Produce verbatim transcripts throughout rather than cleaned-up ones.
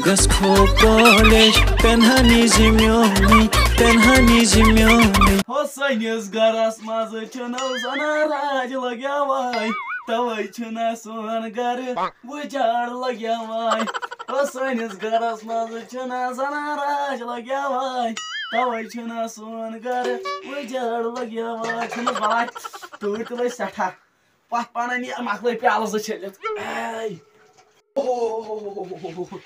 گژھو کالج، پٮ۪نہٕ ہا نِزِ میونٕے، پٮ۪نہٕ ہا نِزِ میونٕے۔ ہو سٲنِس گرس منٛز چھُنہٕ زنان راج لگیوان، توے چھُنہٕ سون گرٕ وُجاڑ لگیوان۔ ہو سٲنِس گرس منٛز چھُنہٕ زنان راج لگیوان، توے چھُنہٕ سون گرٕ وُجاڑ لگیوان۔ چھُنہٕ بلاے تۭر تہِ لٔج سٮ۪ٹھاہ۔ پتھ پانہ نیر، مۄکلٲے پیالہٕ زٕ چھٔلِتھ۔ اے۔ اوہ۔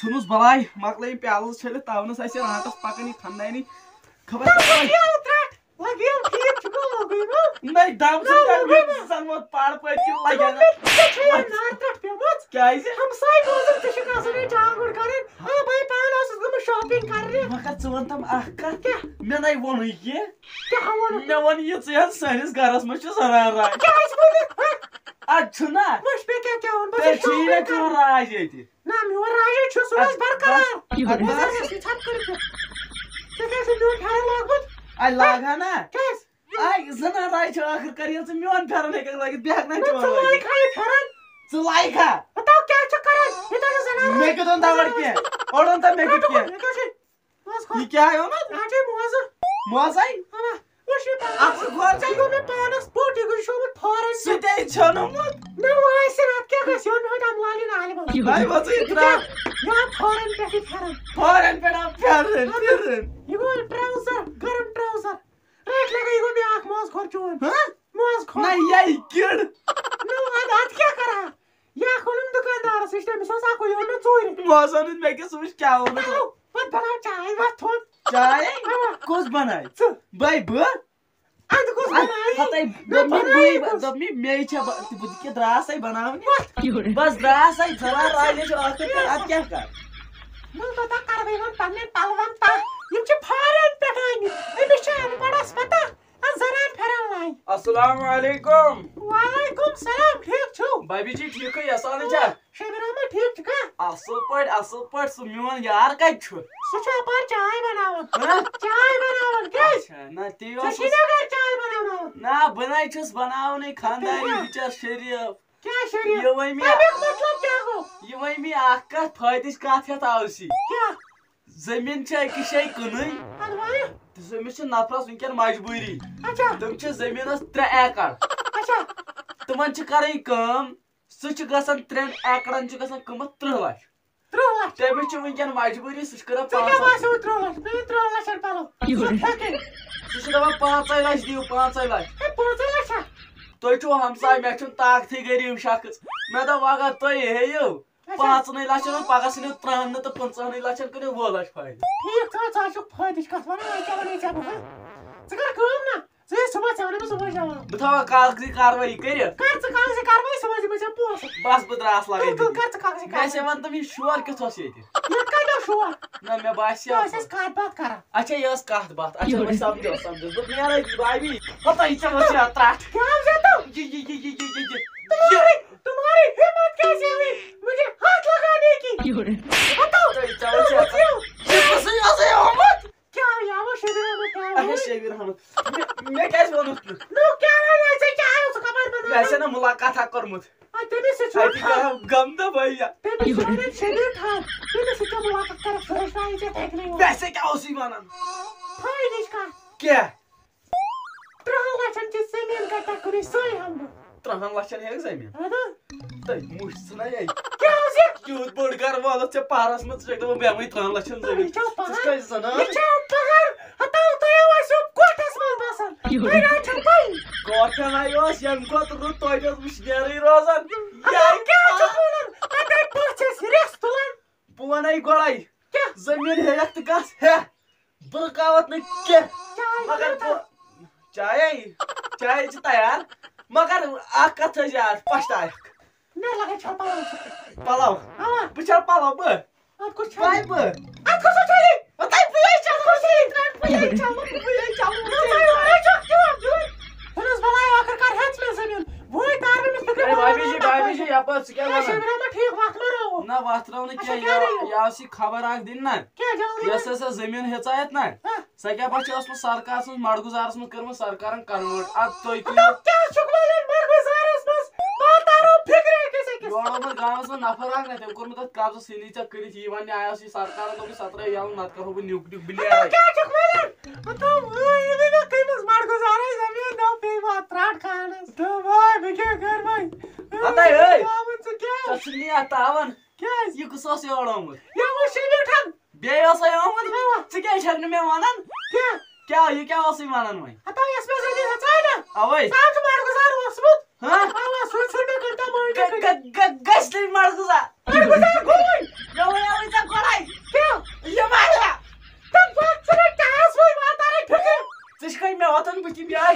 ژھٕنُس بلاے، مۄکلٲے یِم پیالہٕ زٕ چھٔلِتھ، تاونس آسہِ راتس پکان یہِ خاندانی۔ خبر لگیو ترٛٹھ، لگیو ٹھیٖک چھُکھا لوگُے نا؟ نَے، دم ژٕ نہ، کر لوگُے مےٚ نا۔ زن ووت پاڑٕ پٲٹھۍ کِنہٕ لگیو نہ؟ ژےٚ چھےٚ یہِ نار ترٛٹھ پیمٕژ۔ کیازِ؟ ہمساے بوزُن ژےٚ چھُکھ آسان یہِ جانگُڑ کران۔ آ، بھائی پانہٕ ٲسٕس گٔمٕژ shopping کرنہِ۔ مگر ژٕ وَن تم اکھ کتھ۔ کیٛاہ؟ مےٚ نَے ووٚنُے یہِ۔ کیٛاہ ووٚنُتھ؟ مےٚ ووٚن یہِ، ژٕ ہٮ۪ن سٲنِس گرس منٛز چھُ زنان راج۔ کیٛازِ ووٚنُتھ؟ ہا؟ اَدٕ چھُنہ۔ وٕچھ مےٚ کیٛاہ کیٛاہ ووٚن، بہٕ تیٚلہِ چھُس چھُے نہ shopping چون کران۔ راج ییٚتہِ۔ نہ، میون راجے چھُ، سُہ روزِ اَدٕ برقرار۔ بس، اَدٕ بہٕ بس۔ ہسا چھُس یژھان کٔرِتھ۔ ژےٚ کیٛازِ چھُ میون پھٮ۪رن لوگمُت؟ اَدٕ لاگہٕ ہا نہ۔ کیٛازِ؟ اَدٕ زنان راج چھِ ٲخٕر کر، ییٚلہِ ژٕ میون پھٮ۪رن ہیٚککھ لٲگِتھ، بیٚیہِ ہیٚکہٕ نہ ژٕ، چون ژٕ لٲگِتھ۔ لایکھ ہا یہِ پھٮ۪رن؟ ژٕ لایکھ ہا؟ ہتاو کیٛاہ چھُکھ کران؟ یہِ تۄہہِ زنان مےٚ راج کیُتھ اوٚن تبر کینٛہہ؟ اوٚڑ اوٚن تہٕ مےٚ کیُتھ کینٛہہ؟ یہِ کیٛاہ چھُ؟ ماز کھا۔ یہِ کیٛاہ اوٚنُتھ؟ یہِ چھُے موزٕ۔ موزے؟ اَوا۔ وٕچھ یہِ پانَس۔ اَتھ ژٕ کھۄر ژےٚ گوٚو مےٚ پانَس پوٚٹ، یہِ گوٚو شومُت foreign۔ سُہ تہِ ہے ژھیوٚنمُت۔ نہ وۄنۍ آسہِ نہ، اَتھ کیٛاہ گژھِ؟ یہِ اوٚن مےٚ تَمہِ لالہِ نالہِ منٛز۔ بھائی، وۄنۍ ژٕ یہِ ترٛاو۔ یہِ آو foreign پٮ۪ٹھٕے پھٮ۪رن۔ Foreign پٮ۪ٹھ آو پھٮ۪رن، اَوا۔ پھٮ۪رن۔ یہِ گوٚو trouser، گرم trouser۔ رٔٹۍ لگٲے، یہِ گوٚو بیٛاکھ موزٕ کھۄر چون۔ ہہ؟ موزٕ کھۄر۔ نہ، یہِ کِڑ۔ نہ، اَدٕ، اَدٕ کیٛاہ کَرٕ ہا؟ یہِ اکھ اوٚنُم دُکاندارس نِش، تٔمِس اوس اکُے اوٚنمُت ژوٗرِ۔ موزٕ اوٚنُتھ مےٚ کِس وٕچھ کیٛاہ اوٚنُتھ۔ اَو، پَتہٕ بَناو چاے وَتھ تھوٚد۔ چاے؟ اَوا۔ کُس بَنایہِ؟ ژٕ۔ بَے بہٕ؟ اَدٕ کُس اَدٕ بَنایہِ؟ ہَتَے نہ، دوٚپ مےٚ بَنایہِ بٕے، کُس؟ دوٚپ مےٚ مے چھےٚ بَ-، تہٕ بہٕ تہِ کیٛاہ درٛاسَے بَناونہِ؟ وَتھ۔ بَس درٛاسَے، ژٕ رَن راجے چھُ ٲخٕر پٮ۪ٹھ، اَدٕ کیٛاہ کَرٕ؟ نہ، پَتہ کَرٕ بہٕ یِمَن پَنٕنٮ۪ن پَلوَن تَتھ۔ یِم چھِ foreign پٮ۪ٹھ آمٕتۍ۔ أمِس چھِ اَن پَڑھس پَتہ۔ آ، زنان پھٮ۪رن لاگہِ۔ السلام علیکم۔ وعلیکم سلام، ٹھیٖک چھِو؟ بابی جی، ٹھیٖکھٕے، احسانٕے چھا؟ شبیر احمد، ٹھیٖک چھُکھا؟ اصٕل پٲٹھۍ، اصٕل پٲٹھۍ۔ سُہ میون یار کتہِ چھُ؟ سُہ چھُ اپٲرۍ چاے بناوان۔ ہہ؟ چاے بناوان، کیٛازِ؟ اچھا، نہ، تی ژےٚ اوسُس۔ چھُے نا گرِ چاے بناوناوان؟ نہ، بہٕ نَے چھُس بناوانٕے، خانٛداری تیٚلہِ کیٛاہ؟ بِچار شریٖف۔ کیٛاہ شریٖف؟ یہِ وَنہِ مےٚ تَمیُک مطلب کیٛاہ گوٚو؟ یہِ وَنہِ مےٚ اکھ کتھ، فٲیدٕچ کتھ ہٮ۪تھ آو سی۔ کیٛاہ؟ زٔمیٖن چھِ أکِس جایہِ کٕنٕنۍ۔ اَدٕ وَنہِ۔ تہٕ أمِس چھِ نفرَس وٕنکٮ۪ن مجبوٗری۔ اچھا۔ تِم چھِ زٔمیٖنَس ترٛےٚ ایکڑ۔ اچھا۔ تِمَن چھِ کَرٕنۍ کٲم، سُہ چھُ گژھان، ترٛٮ۪ن ایکڑَن چھُ گژھان قۭمَتھ تٕرٛہ لَچھ۔ تٕرٛہ لَچھ۔ تٔمِس چھِ وٕنکٮ۪ن مجبوٗری، سُہ چھُ کَران ژےٚ کیٛاہ پانٛژھ۔ باسیٚو تٕرٛہ لَچھ؟ مےٚ أنۍ تٕرٛہَن لَچھَن پَلو۔ سُہ پھٮ۪کٕنۍ۔ سُہ چھُ دَپان، "پانٛژَے لَچھ دِیِو، پانٛژَے لَچھ۔" ہے، پانٛژَے لَچھ ہا؟ تُہۍ چھِو ہمساے، مےٚ چھُنہٕ طاقتٕے غریٖب شخص۔ مےٚ دوٚپ، "اگر تُہۍ ہیٚیِو۔" اچھا۔ پانٛژنٕے لچھن ہُنٛد، پگاہ ژھٕنِو ترٕٛہن نہٕ تہٕ پٕنٛژٕہنٕے لچھن کٕنِو وُہ لچھ فٲیدٕ۔ ٹھیٖک چھُ، ژٕ ہا چھُکھ فٲیدٕچ کتھ ونان، وۄنۍ کیٛاہ ونے ژےٚ بہٕ، ہا؟ ژٕ کر کٲم نا، ژٕ یہِ صُبحس، ژےٚ ونے بہٕ صُبحس جواب۔ بہٕ تھاوٕ کاغذی کاروٲیی کٔرِتھ۔ کر ژٕ کاغذی کاروٲیی، صُبحس دِمے ژےٚ پونٛسہٕ۔ بس، بہٕ درٛاس لگے بِل، بِل دِنہِ۔ کر ژٕ کاغذی مےٚ کاروٲیی۔ ژےٚ وَن تہٕ، یہِ شور کیُتھ اوس ییٚتہِ؟ ییٚتہِ کتہِ اوس شور؟ نہ، مےٚ باسیٚو۔ أسۍ ٲسۍ کتھ باتھ کران۔ اچھا، یہِ ٲس کتھ باتھ۔ اچھا، وۄنۍ سمجھو، سمجھو۔ بہٕ نیرے بابی۔ ہتا، یہِ ژےٚ ؤژھ یہِ ترٛٹھ۔ کیٛاہ وَنیٛاو؟ یہِ، یہِ، یہِ۔ تمہاری، تمہاری ہمت کیسے ہوئی مجھے ہاتھ لگانے کی؟ بتاؤ۔ تۄہہِ، تۄہہِ تُہۍ چھا، بتاؤ۔ یہِ کُسٕے اوسُے آمُت؟ کیٛاہ یہِ آو شبیر احمد، کیٛاہ اچھا، آو؟ شبیر احمد۔ مےٚ، مےٚ کیٛازِ ووٚنُتھ نہٕ؟ نو، کیٛاہ وَنیٛاو ژےٚ؟ کیٛاہ آیو ژٕ خبر بناونہِ؟ مےٚ آسہِ نا مُلاقات ہا کوٚرمُت۔ آ، تٔمِس سۭتۍ چھُ اَتہِ کَرو غم تہٕ بھیا۔ تٔمِس چھُ وَنان شبیر خان، تٔمِس سۭتۍ کیٛاہ مُلاقات کَرَکھ؟ سُہ رَچھناوِ ژےٚ تَتہِ نٕے یوت۔ مےٚ سۭتۍ کیٛاہ اوسُے وَنان؟ فٲیدٕچ کَتھ۔ کیٛاہ؟ ترٕٛہن لچھن چھِ زٔمیٖن کَتہِ تۄہہِ کُنُے سُے ہٮ۪مہٕ بہٕ۔ ترٕٛہن لچھن ہیٚکھ زٔمیٖن؟ اَدٕ؟ تٔتھۍ مُشت ژھٕنَے اَتہِ۔ کیٛاہ حظ یہِ؟ یوٗت بوٚڑ گرٕ وولُکھ ژےٚ پہرس منٛز، ژٕ چھَکھ دَپان مےٚ ہٮ۪مَے ترٕٛہن لچھن زٔمیٖن۔ یہِ چھَو ژٕ پہر؟ چھَکھ زنان؟ یہِ چھَو پہر؟ ہتاو تۄہہِ آسیو کوٹھس منٛز بسان۔ یہِ تۄہہِ راے چھَو پَیی؟ کوٹھ ہن آیہِ اوس ییٚمہِ کھۄتہٕ رُت، توتہِ اوس وٕشنیرٕے روزان۔ ہتاو یہِ کیٛاہ چھُکھ وَنان؟ تَتہِ آیہِ پٔژھۍ ٲسۍ رٮ۪س تُلان۔ بہٕ وَنَے گۄڈَے، کیٛاہ؟ زٔمیٖن ہیٚیَکھ تہٕ گژھ ہیٚتھ۔ بہٕ رُکاوَتھ نہٕ کینٛہہ۔ چاے مگر بَنٲو بہٕ، چایے، چاے چھِ تیار، مگر اَکھ کَتھ تھٲیزِ یاد، پَشتاوَکھ۔ مےٚ لَگَے چھَل پَلو چھَل۔ پَلو؟ اَوا۔ بہٕ چھَل پَلو بہٕ۔ اَتھ کُس چھَلہِ؟ بَے بہٕ۔ اَتھ کُس چھَلہِ؟ تۄہہِ بٕے چھَلہٕ، بٕے چھَلہٕ، بٕے چھَلہٕ، بٕے چھَلہٕ۔ نہ، ژٕ ہے چھَکھ چوب دیُن۔ وۄنۍ کَر مےٚ أمِس فِکرِ اے، منٛز بابی جی، تَتھ بابی منٛز۔ جی، یَپٲرۍ ژٕ کیٛاہ اچھا، وَنان؟ شبیٖر احمد ٹھیٖک وَتھ مہ رٲوو۔ نہ، وَتھ رٲو نہٕ اچھا، کینٛہہ، کیٛاہ یہِ، رٲوو؟ یہِ آو سی خبر اَکھ دِنۍ نہ۔ کیٛاہ جلدی یۄس منٛز؟ ہسا زٔمیٖن ہیژایتھ نہ، ہہ۔ سۄ کیٛاہ پَتہٕ چھِ ٲسمٕژ سرکار سٕنٛز مَڈگُزارَس منٛز کٔرمٕژ سرکارَن convert؟ اَدٕ تُہۍ کٔرِو۔ مطلب، کیٛاہ چھُکھ وَنان مَڈگُزارَس منٛز؟ بہٕ تَرو فِکرِ أکِس أکِس۔ یورٕ اوس گامَس منٛز نفر اکھ نہ، تٔمۍ کوٚر مےٚ تَتھ قبضہٕ، سُہ نی ژےٚ کٔرِتھ، یی وَننہِ آیَس یہِ سرکارَن دوٚپ یہِ ژٕ ترٛٲو یَلہٕ، نَتہٕ کَرہو بہٕ نیُک نیُک، بہٕ نیرَے۔ کیٛاہ چھُکھ وَنان؟ مطلب، وٲے، یہِ نہٕ مےٚ کٔمِس مَڑٕ گُزارَے زٔمیٖن نہ پیٚیہِ وَتھ ترٛاٹ خانَس۔ تہٕ وٲے، بہٕ کیٛاہ کَرٕ وۄنۍ؟ پَتَے ٲے۔ آوُن ژٕ کیٛاہ؟ ژےٚ چھُکھ نہٕ یَتھ تاوَن۔ کیٛازِ؟ یہِ کُس اوس یورٕ آمُت؟ یہِ اوس شیٖرِتھ۔ بیٚیہِ اوسَے آمُت؟ اَوا۔ ژٕ کیٛازِ چھَکھ نہٕ مےٚ وَنان؟ کیٛاہ؟ کیٛاہ، یہِ کیٛاہ اوسُے وَنان وۄنۍ؟ ہَتاو یَس مےٚ زٔمیٖن ہیٚژاے نہ؟ اَوَے۔ سُہ حظ چھُ مَڑٕ گُزار اوسمُت۔ ہاں؟ اَوا، سُے ژھُن مےٚ کٔرۍ تو مٲنۍ گہ-، گہ-، گہ-، گژھِ تیٚلہِ مَڑٕ گُزار۔ مَڑٕ گُزار گوٚوُے۔ مےٚ وَنیٛاوُے ژےٚ گۄڈَے۔ کیٛاہ؟ یہِ مَرِ۔ تَمہِ پَتہٕ ژٕ رَٹھ ٹاس وۄنۍ واتان ہے فِکرِ۔ ژٕ چھِ کھٔتۍ مےٚ وۄتھُن بٕتھِ بیٚہوان۔